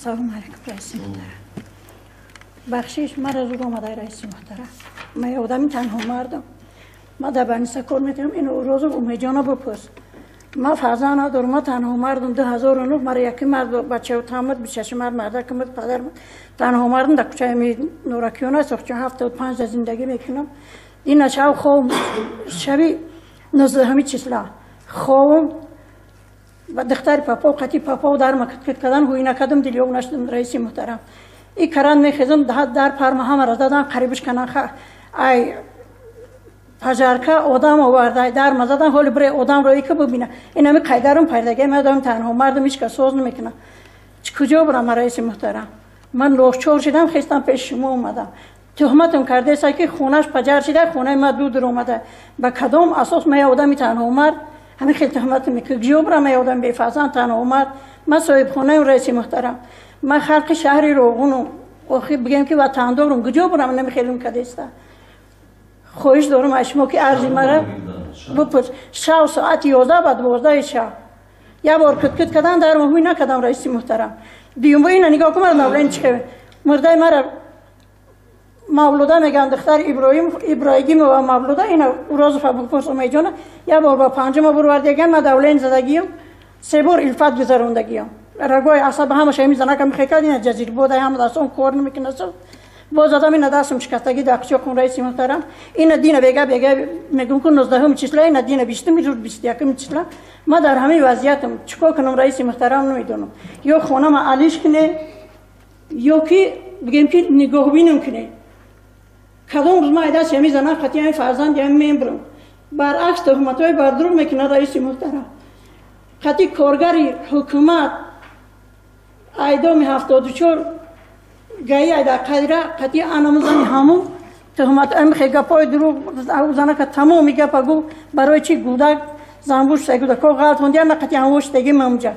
Салом алейкум, раиси муҳтарам. Бахшиш, мара зуд омадай, раиси муҳтарам. Ман одами танҳо мардам. Ман дар больница кор мекунам, ин Розу Умеҷона бипурс. Ман фарзанд надорам, ман танҳо мардум. 2009 мара яки мард бача тамад, 26 мард мардак мурд, падар танҳо мардум дар кӯчаи Нуракиёна сохча 75 да зиндагӣ мекунам. Ина шав хоб шаби 19 числа хобам ба духтари папо қати папо дар макат кардан ҳуй накардам, дилёб нашудам, раиси муҳтарам. И каран мехезам, дар парма ҳамаро задан, қарибш канан, ай пожарка одам оварда, дар ма задан, ҳоли бире одамро ика бибина. Ин ами қайдарум пайдагӣ, ман одами танҳо мардум, ҳеч кас соз намекунам. Куҷо бирам, раиси муҳтарам? Ман лохчор шидам, хестам, пеши шумо омадам. Туҳматам кардеса ки хонаш паҷар шида, хонаи ма дуд омада. Ба кадом асос ман одами танҳо мард ҳамин хел туҳмат мекунад? Куҷо бирам, ман одами бефарзанд, танҳо мард? Ман соҳибхонаем, раиси муҳтарам. Ман халқи шаҳри Роғунум, охир бигем ки ватандорум, куҷо бирам, намехелум кадеста. Хоҳиш дорам аз шумо ки арзи мара бипурс. Шав соати 11 ба 12 шав як бор куткут кардан, дар ҳуй накардам, раиси муҳтарам. Дуюм ина нигоҳ кун, мара навлен чихе мурдаи мара Мавлуда мегӯянд, духтари Иброҳимова Мавлуда, ина Урозова бипурс, Умеҷона. Як бор ба панҷума бурвардияган, ман давлен задагиюм, се бор илфат гузарондагиюм. Рагои асаба ҳамаша ҳами занака мехекард, ина ҷазирбода ҳама дастом кор намекунад. Боз одам ина дастам шикастагӣ дар қучоқум, раиси муҳтарам. Ина дина бега бега мегӯм ку 19 числа, ина дина 20 рӯз 21 числа. Ман дар ҳамин вазъиятам чикор кунам, раиси муҳтарам, намедонам. Ё хонама алиш куне, ё ки бигем ки нигоҳбинам куне. Кадом рӯз ман даст ҳами занам қати ҳами фарзанд ҳами мебурам. Баръакс туҳматҳои бардурӯғ мекунад, раиси муҳтарам. Қати коргари ҳукумат айдоми 74 гаи айда қадира қати анамузани ҳамун туҳмат ами гапҳои дурӯғ занака тамоми гапа гу барои чи гудак занбуш гудако ғалт хондия ма қати ҳамвош теги мамҷа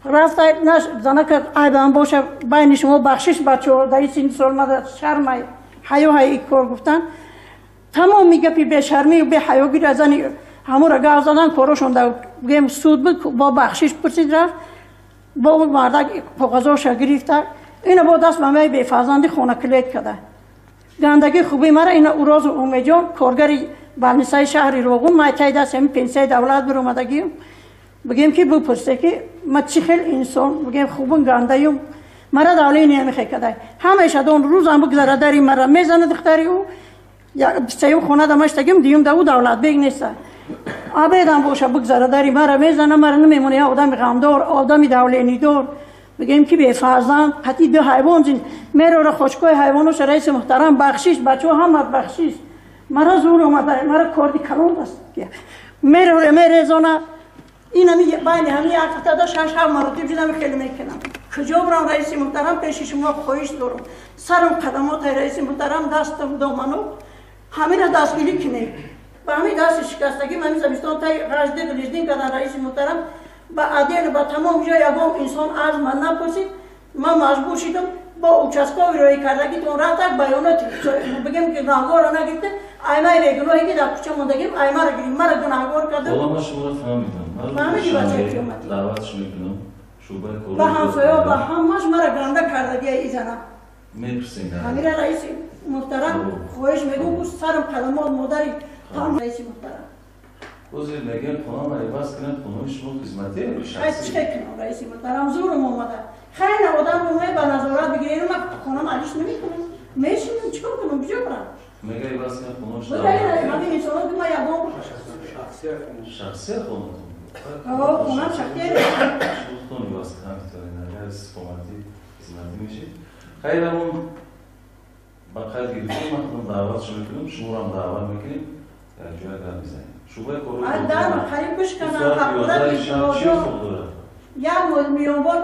рафта наш занака айбам боша байни шумо бахшиш бачо дар ин синни сол мада шармай ҳаё ҳай ин кор гуфтан тамоми гапи бешармию беҳаёгири зани ҳамура гап задан корошон дар гем суд буд бо бахшиш пурсид рафт бо мардак коғазоша гирифта ина бо даст ба май бефарзанди хонаклет када. Гандагии хуби мара ина Урозу Умеҷон, коргари больницаи шаҳри Роғун, май тай даст ҳами пенсияи давлат биромадагиюм. Бигем ки бипурсе ки ма чӣ хел инсон, бигем хубун гандаюм, мара давлени ҳамихе кадай. Ҳамаи шадон рӯзам бигзара дари мара мезана духтари ӯ, сеюм хона дамаштагим, дуюм да ӯ давлатбег неста. Абедам боша бигзара дари мара мезана, мара намемона як одами ғамдор, одами давленидор. Бигем ки бефарзанд, қати ду ҳайвон зин мерора хошкои ҳайвоноша, раиси муҳтарам, бахшиш, бачаҳо ҳамат бахшиш. Мара зур омада, мара корди калон аст. Мерора мерезона, ин ҳами байни ҳами як ҳафтада шаш ҳафт маротиб шудам хеле мекунам. Куҷо бирам, раиси муҳтарам, пеши шумо хоҳиш дорам. Сарам қадамоти раиси муҳтарам, дастам домано, ҳамина дастгирӣ кунед. Ба ҳамин дасти шикастагӣ ҳамин зимистон таи ғажди ғилиздин кардан, раиси муҳтарам, ба адел ба тамом ҷо ягон инсон арз ман напурсид. Ман маҷбур шидам бо участкови роӣ кардагитон рафтак баёнот бигем ки гунаҳгорро нагирифта, аймаи бегуноҳе ки дар кӯча мондагим аймаро гирифт, мара гунаҳгор кардам. Ҳоло ман шуморо фаҳмидам. Фаҳмидӣ, бачаи қиёматӣ? Даъватш мекунам шӯъбаи кор ба ҳамсояҳо ба ҳамаш мара ганда кардагия изана. Мепурсем. Ҳамира, раиси муҳтарам, хоҳиш мегӯм ку сарам қадамот модари там, раиси муҳтарам. Ҳозир мегӯям хонама иваз кунам, хонаи шумо хизматӣ ё шахсӣ? Чӣ кунам, раиси муҳтарам, зурум омада. Хайр, одам ме ба назорат бигирем, ман хонам алиш намекунам. Мешинам, чикор кунам, куҷо бирам? Мега иваз кунам хонаи шумо. Ҳамин инсонҳо ки ман ягон шахсия хонатон? Хонам шахсия. Шумо иваз кунам метавонед, агар истиқоматӣ хизматӣ мешид. Хайр, ҳамон ба қайд гирифтем, ман худам даъватшо мекунам, шуморо даъват мекунем, дар ҷоя гап мезанем. Шӯъбаи кор дар қариб бишканам, ҳақорат. Як миллион бор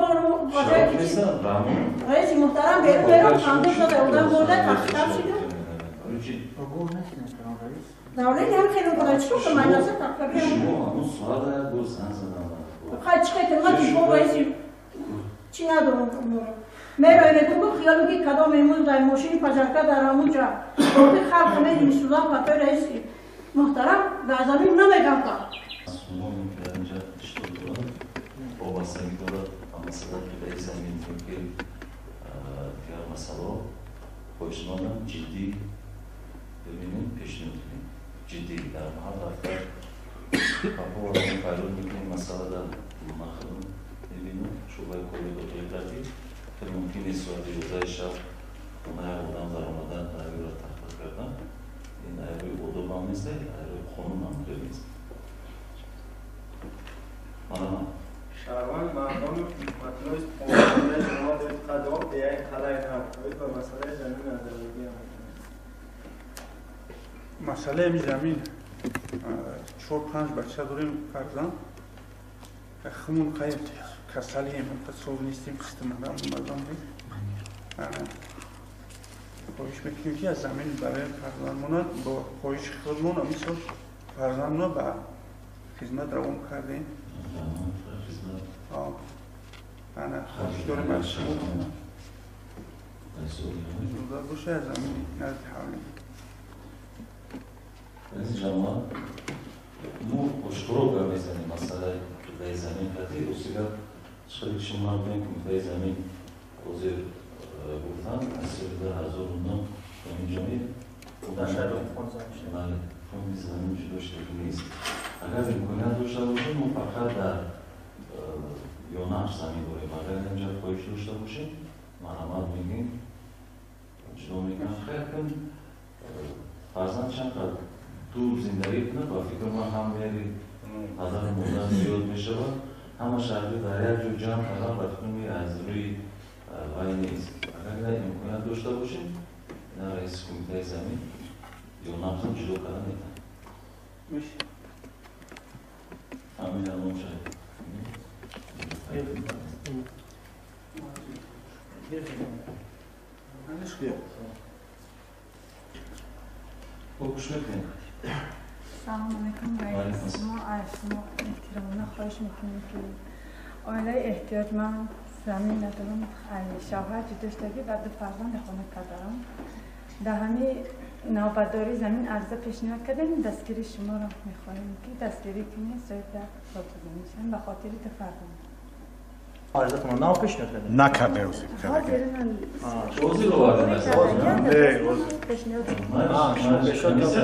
раиси муҳтарам берун берун пандур шуда одам бурда тахтаб шиду. Давлени ҳам хеле куда чикор кунам, майнаса тахтаби. Шумо ҳамон соата як бор занг задам. Хай чӣ кунам, ман телефон раиси чӣ надорам. Мерои мегӯм ку хиёл ки кадом имрӯз дар мошини пожарка дар ҳамун ҷа боқи халқ медини сӯзан патои раиси муҳтарам дар замин намегардад. Сумоне ки дар инҷа иштирок дорад, вобастагӣ дорад ба масъалаи қитъаи замин ё ки дигар масъалаҳо, хоҳишмандам ҷиддӣ бибинем, пешниҳод кунем. Ҷиддӣ дар маҳал рафта папо пайдо мекунем, масъала дар махдум мебинем, шӯъбаи кори дохили давлатӣ. Хеле мумкин нест соати 11 шаб хонаи одам даромадан, дарёро тахта кардан. Ин айрӯи одоб ҳам нест, айрӯи қонун ҳам хеле нест. Марҳамат. Шаҳрванд Мардонов Ҳикматулло истиқоматкунандаи ҷамоати Қадоб, деҳаи Қалъаи Нав, оид ба масъалаи замин аз дарвозаи омадааст. Масъалаи ҳамин замин, 4-5 бача дорем, фарзанд. Хумон қайд касалием, соз нестем, қистимадам, мазам. Хоҳиш мекунем, ки аз замин барои фарзандмона бо хоҳиши худмон мисол фарзандмона ба хизмат равон кардем. Ана хоҳиш дорем аз шумо зуда боша аз замини назди ҳавлӣ. Азиз ҷамоат, мо ошкоро гап мезанем масъалаи қитъаи замин кардӣ. Ростига чиқаре ки шумо набудем, кумитаи замин ҳозир гуфтанд, аз соли 2009 то ин ҷониб фонди замин ҷудо шудагӣ нест. Агар имконият дошта бошем, мо фақат дар ёнақш замин дорем. Агар инҷа хоҳиш дошта бошем, марҳамат мегӯем, ҷудо мекунам. Хайр кун, фарзанд чанд қад дур зиндагӣ кунад, ба фикри ман ҳам мери падару модар зиёд мешавад, ҳама шаҳрӣ дар як ҷо ҷамъ кардан ба фикри ман аз рӯи вай нест. Агар имконият дошта бошем, на раиси кумитаи замин ёнақшам ҷудо карда метавонад. Фамилия, ном, шаҳр. Хуб, гӯш мекунем. Салом алейкум, раис. Мо аз шумо эҳтиромона хоҳиш мекунем, ки оилаи эҳтиёҷманд, замин надорам, шавҳар ҷудо шудагӣ ва ду фарзанди хона кардорам. Дар ҳамин навбатдории замин арза пешниҳод кардем, дастгирии шуморо мехоҳем, ки дастгирӣ кунед, соҳиби соти замин шавем ба хотири ду фарзанд. Арзатон нав пешниҳод кардем? Накардем. Ҳозир овардем. Не, ҳозир. Пешниҳод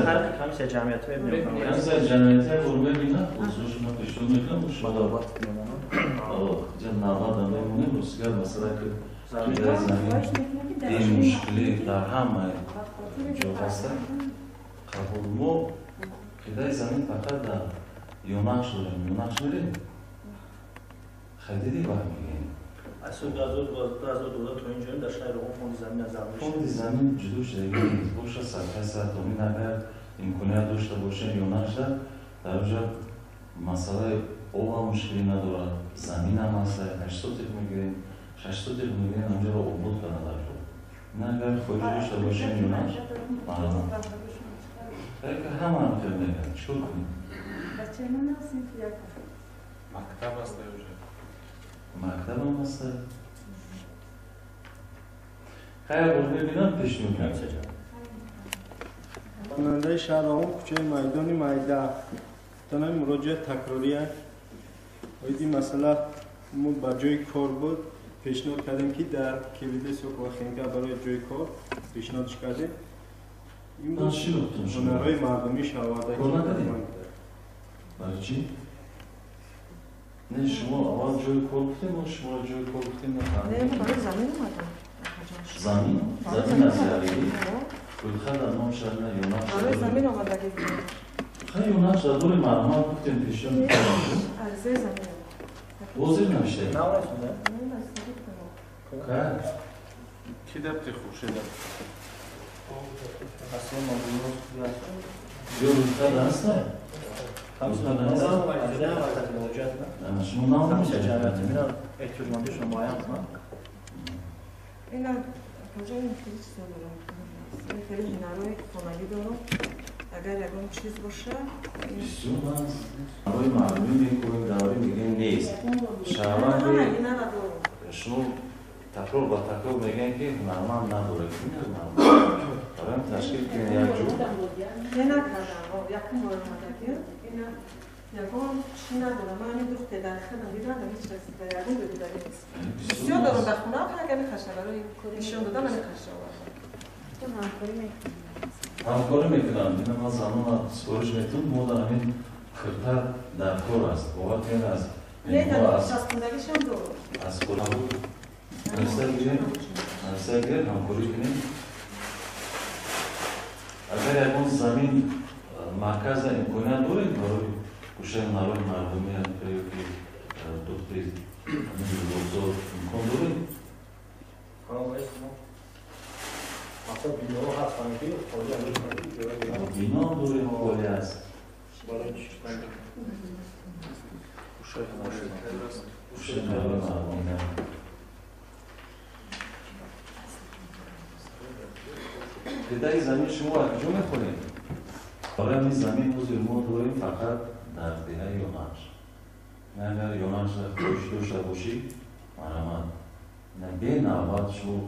кардем, комиссия ҷамъиятӣ мебинем. Комиссия ҷамъиятӣ бор мебинад, ҳозиршуна пешниҳод мекунам, шумо навбат мемонем. Ростига масъала ки қитъаи замин ин мушкилӣ дар ҳама ҷо ҳаста. Қабул, мо қитъаи замин фақат дар ёнақш дорем. Ёнақш мерем? Хай, диди, вақт мегӯем. Аз соли 2012 то ин ҷониб дар шаҳри Роғун фонди замин аз замин фонди замин ҷудо шудагӣ нест. Боша садҳай сад томин агар имконият дошта бошем, ёнақшда дар оҷа масъалаи обам мушкилӣ надорад, заминам ҳаста, 800 тиқ мегирем, 600 тиқ мегирем, ҳамҷоро обод кардан дар кор. Ин агар хоҳиш дошта бошем, ёнақш марҳамат. Ҳама ҳам хел мегӯянд, чикор кунем? Мактаб аст уже. Мактабам ҳаста. Хайр, боз мебинам, пешниҳод мекунам. Кунандаи шаҳр Роғун, кӯчаи Майдони Майда. Танаи муроҷиат такрория. Оиди масъала мо ба ҷои кор буд, пешниҳод кардем, ки дар КВД Сокова Хинка барои ҷои кор пешниҳодш кардем. Ин буд ҳунарҳои мардумӣ шаварда. Кор накардем? Барои чӣ? Не, шумо аввал ҷои кор гуфтем, мо шуморо ҷои кор гуфтем, нафаҳмидем. Не, барои замин омадам. Замин? Замин аз яригӣ? Рӯйхат аз ном шаҳр на ёнақш. Барои замин омадагӣ. Хай, ёнақш дар дори марҳамат гуфтем, пешниҳод кардем. Арзаи замин. Ҳозир навиштаед? Кай? Ки дабти Хуршеда? Ё рӯйхат ҳаста? Шумо нав Комиссия ҷамъиятӣ мина эҳтиёҷмандиашро муайян кунад. Ина куҷо ин хеле чизо дорам. Хеле ҳунарҳои хонагӣ дорам. Агар ягон чиз боша, бисёр аст. Барои мардумӣ мекунем, даврӣ мегӯем нест. Шаҳрванди шумо такрор ба такрор мегӯем, ки ҳунарманд надоред. Ин ҳунарманд. Барои ташкил кунем як ҷо. Не накардам, якум бор омадагӣ. Ина ягон чӣ надорам. Ман ҳамин духте дар худам дидам, дар ҳеҷ кас дар ягон ҷо дидагӣ нест. Бисёр дорам дар хона, ҳар хаша барои нишон додан ҳамин хаша овардам. Ҳамкорӣ мекунам. Ина ман занона супориш метавонам, мо дар ҳамин кирта дар кор аст. Бовар кунед аз часпондагишам дорам. Аз хона нависта гирем, ҳамкорӣ кунем. Агар ягон замин марказа имконият доред барои гӯшаи ҳунарҳои мардумӣ ё ки духти либосо имкон доред? Бино дорем, холӣ аст. Гӯшаи ҳунарҳои мардумӣ. Қитъаи замин шумо аз куҷо мехоҳед? Барои ҳамин замин ҳозир мо дорем фақат дар деҳаи Ёнахш. Агар Ёнахшро хоҳиш дошта бошӣ, марҳамат. Бенавбат шумо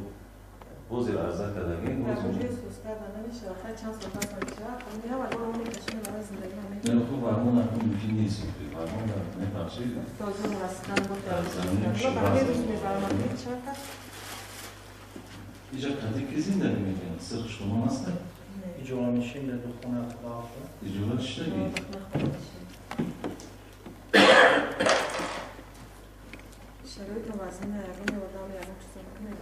ҳозир арза кардагем. Хуб, вармон акун мумкин нест. Вармон мебахшед. Дар замини иҷа қадри ки зиндагӣ мекунад? Сирқ шумо ҳастед? Иҷоранишин дар хона худоҳофиз. Иҷора чиштагӣ? Шароитам вазъина, ягон ёрдам, ягон чизо мекунем.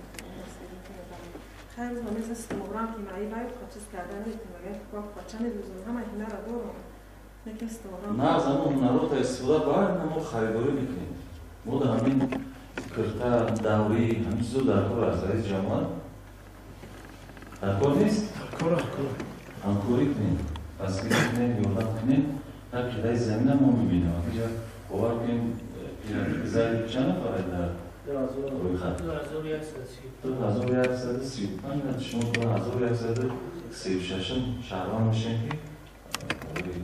Хайр, рӯз ба меза стомограм ки маи вай чиз карда метавонам, агар пача медӯзам, ҳама ҳунарро дорам. Лекин стомограм на, аз ҳамон ҳунарҳо истифода бар мо харидорӣ мекунем. Мо дар ҳамин кирта, даврӣ, ҳамин чизо дар кор аст. Раиси ҷамоат дар кор нест? Ҳамкорӣ кунем, дастгирӣ кунем, ёрдам кунем. Ҳар қитъаи замина мо мебинем. Акиҷа бовар кунем, зайди чанд нафар дар рӯйхат? 2135. Шумо 2136 шаҳрванд мешем ки барои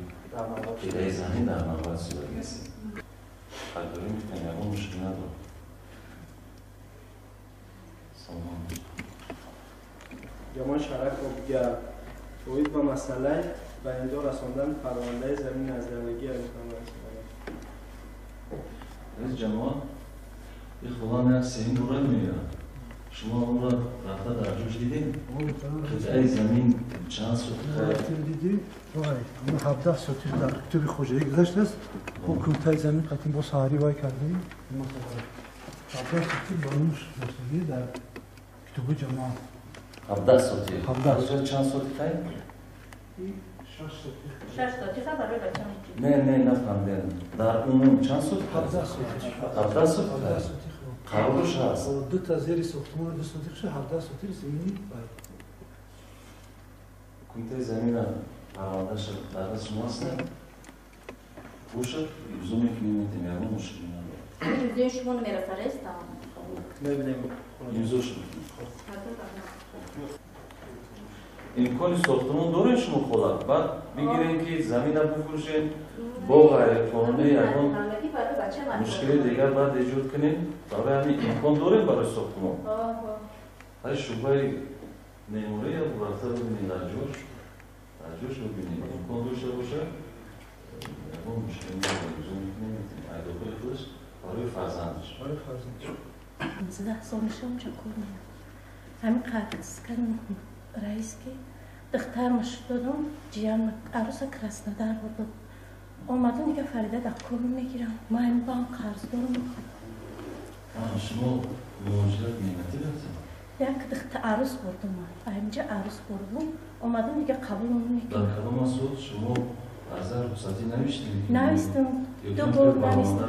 қитъаи замин дар навбат сурат гирифтем. Харидорӣ мекунем, ягон мушкил надорем. Салом. Ҷамоат шаҳрак Обгар оид ба масъалаи ба имзо расондани парвандаи замини аз зиндагӣ имкон расонда. Раис ҷамоат, ин холам як сеюм бора меояд. Шумо онро рафта дар ҷош дидем? Қитъаи замин чанд сотиха? Рафтем дидем, вай, 17 сотих дар китоби хоҷагӣ гузаштааст. Бо кумитаи замин қатъин бо саҳарӣ вай кардем. 17 сотих ба он доштагӣ дар китоби ҷамоат. 17 сотих. 17 чанд сотих ай? 6 сотих. 6 сотих барои бачам. Не, не, нафаҳмидем. Дар умум чанд сотих? 17 сотих. 17 сотих. 17 сотих. Қарорш ҳаст. Ду та зери сохтмон 2 сотих ша 17 сотих замини бай. Кумитаи замина парвандааш дар даст шумо аст? Бошад, имзо мекунем, метем, ягон мушкил надорад. Имзои шумо намерасад, раис тамом. Мебинем. Имзош. Имкони сохтмон доред шумо хола? Баъд бигирем ки замина бифурӯшем, бо ғайриқонунӣ ягон мушкили дигар баъд эҷод кунем. Барои ҳамин имкон дорем барои сохтмон. Ҳай шӯъбаи меъморӣ рафта бибинем дар ҷош, дар ҷош бибинем. Имкон дошта бошад, ягон мушкил надорем. Имзо мекунем, метем. Айдоқои худаш барои фарзандаш. Барои фарзандаш. 15 сол мешавам ча кор мекунам. Ҳамин қадр кардам раис ки духтармаш додам, ҷиям арӯса Краснодар бурдам. Омадам дига Фарида дар кор мегирам. Ман ҳамин баам қарз дорам. Шумо муҳоҷират меҳнатӣ рафтед? Як духта арӯс бурдам ман. Ҳаминҷа арӯс бурдам. Омадам дига қабул мекунам. Дар кадом асос шумо арза рухсатӣ навиштед? Навиштам. Ду бор навиштам.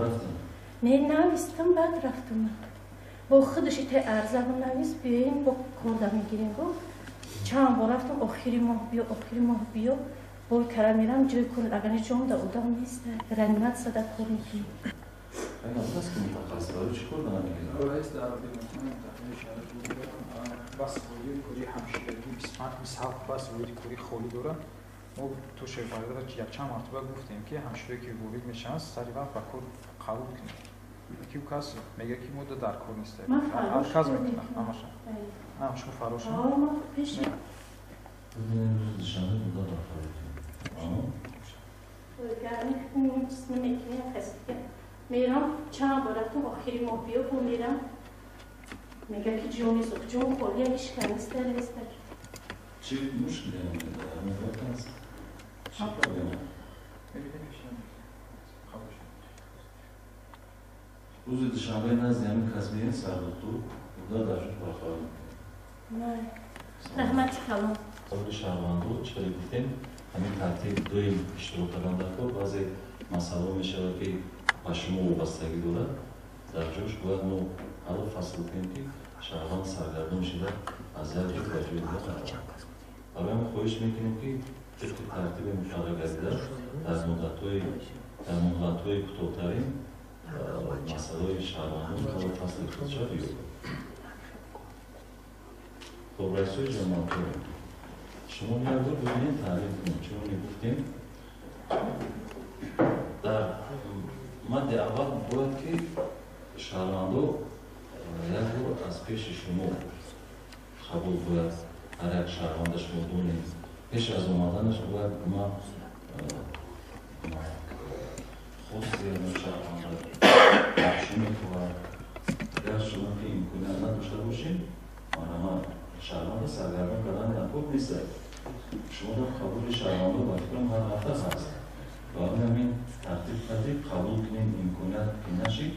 Не, навиштам, баъд рафтам. Бо худаш ите арза навис, биёем бо корда мегирем. Чанд бор рафтам, охири моҳ биё, охири моҳ биё. Бой кара мерам, ҷои кор агар ҳеҷ ҷом да одам нест, реаниматсия да кор мекунем. Ин аст ки мутахассис барои чӣ кор дорад мекунад? Раис дар беморхона дар шаҳри бас воҳиди кори ҳамширагӣ 27 бас воҳиди кори холӣ дорад. Мо то шефарида якчанд мартаба гуфтем ки ҳамширое ки ворид мешаванд сари вақт ба кор қабул кунед. Ки кас мегӯяд ки мо дар кор нестем. Отказ мекунад ҳамаша. Шумо фарош. Бибинем, рӯзи душанбе буда барқарор кунем. Гарми чиз намекунем, хастига мерам, чанд бор рафтам, охири моҳ биё бо мерам, мега ки ҷо нест, ҷон холия, ҳеч кас нест, нест. Чӣ мушкиле аст? Чӣ проблема? Рӯзи душанбе назди ҳамин кас биёед, сардухтур буда, дар ҷош барқарор мекунем. Раҳмати калон. Саволи шаҳрвандо чӣ хеле гуфтем, ҳамин тартиб доим иштирок кардан дар кор. Баъзе масъалаҳо мешавад, ки ба шумо вобастагӣ дорад, дар ҷош бояд мо ҳаллу фасл кунем, ки шаҳрванд саргардон шуда аз як ҷо ба ҷои дигар наравад. Барои ҳам хоҳиш мекунем, ки тибқи тартиби муқарраргардида дар муҳлатҳои кӯтоҳтарин масъалаҳои шаҳрвандон ҳаллу фасли худша биёбад. Хоб, раисои ҷамоатҳо, шумо як бор бибинед, таълим кунед. Чуноне гуфтем, дар мадди аввал бояд ки шаҳрвандо як бор аз пеши шумо қабул бояд, ҳар як шаҳрванда шумо донед, пеш аз омаданаш бояд ма хости шаҳрванда чӣ мехоҳад. Агар шумо ки имконият надошта бошед, марҳамат, шаҳрванда саргардон кардан дар кор нест. Шумо дар қабули шаҳрвандо, ба фикрам, ҳар ҳафта ҳаст. Барои ҳамин тартиб кардед, қабул кунед, имконият ки нашид.